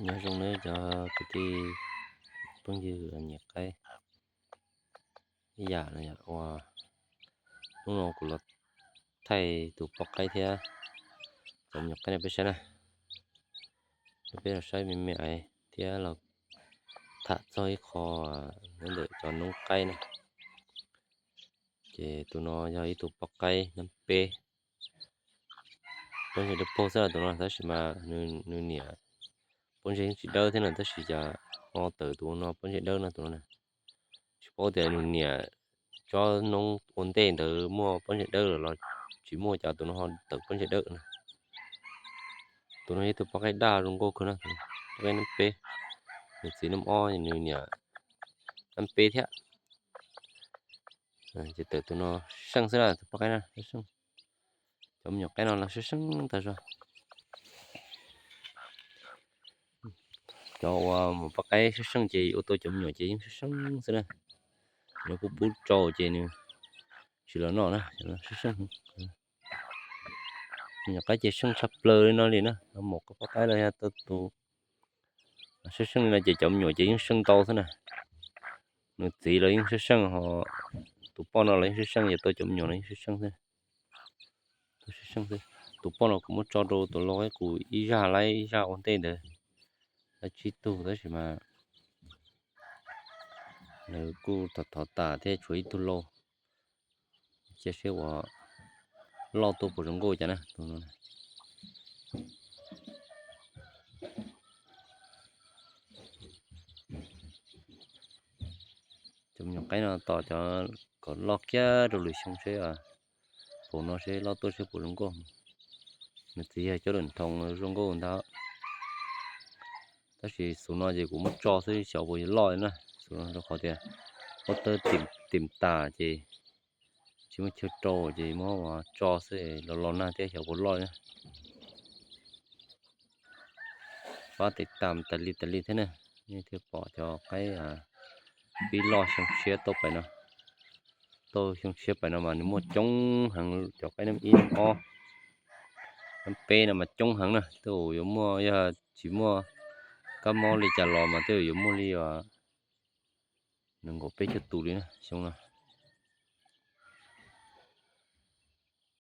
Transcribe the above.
Nyob zoo nawb cov kwv tij phooj ywg nyiam qaib ib yam no yom, uas hnub no kuv los thaij tus poj qaib thiab cov me nyuam qaib no peb saib na. Peb los saib me me aiv thiab los tham txog ib qho nyob ntawm cov noob qaib na. Ces tus no yog ib tug poj qaib nab peb, pob ntseg dawb paug xwb tus no, tab sis mas nws niam pob ntseg yeej tsis dawb thiab no, tab sis cas ho tawm tus no pob ntseg dawb no tus no. Tsis paub tias nws niam tsob noob ua ntej ntawd muaj pob ntseg dawb lawm los tsis muaj, cas tus no ho tawm pob ntseg dawb na. Tus no yog ib tug poj qaib daj zoo nkauj kawg na, poj qaib nab peb, nws txiv nab ob, nws niam nab peb thiab. Ces tawm tus no seej xwb na, tus poj qaib na seej. Cov me nyuam qaib no los seej seej tag zog. Cov uas mus poj qaib seej seej ces ua tau cov me nyuam ces yeej seej seej xwb na. Nws kuj pub rau ces nws tsis los noj na, seej seej. Me nyuam qaib ces seej tshaj plaws li no li na, mus poj qaib los yog tau tus seej seej li no ces cov me nyuam ces yeej seej ntau xwb na. Nws txiv los yeej seej seej, ho tus poj no los yeej seej seej, yog tau cov me nyuam los yeej seej seej xwb. Tus poj no kuv muab tso rau tus lau qub ib zaj laib ib zaj ua ntej ntawd, laib tsib tug tab sis mas lawv kuj thov thov tas thiaj tshuav ib tug lau. Cia seb uas loj tuaj puas zoo nkauj cas na. Cov me nyuam qaib no tos cov kom loj kiag rau lwm xyoo seb, puas no seb loj tuaj seb puas zoo nkauj. Nws txiv yog cov lwm thoom zoo nkauj ntag. Tab sis xub no ces kuv muab tso xwb xyov puas yuav loj na. Xub no rau qhov tias muab tawb tim tas ces tsis muaj chaw rau ces muab tso xwb los los nag thiab xyov puas loj na. Pab tiv tam tas li tas li thiab na, nej thiaj pom cov qaib pib loj xyoo tshiab tau pais no. Tau xyoo tshiab pais no mas nws muaj coob heev, cov qaib nab ib nab ob nab peb no mas coob heev na. Tej zaum yuav muaj, yog tsis muaj kab mob li cas los mas tej zaum yuav muaj li nees nkaum peb caug tus li na xyoo no.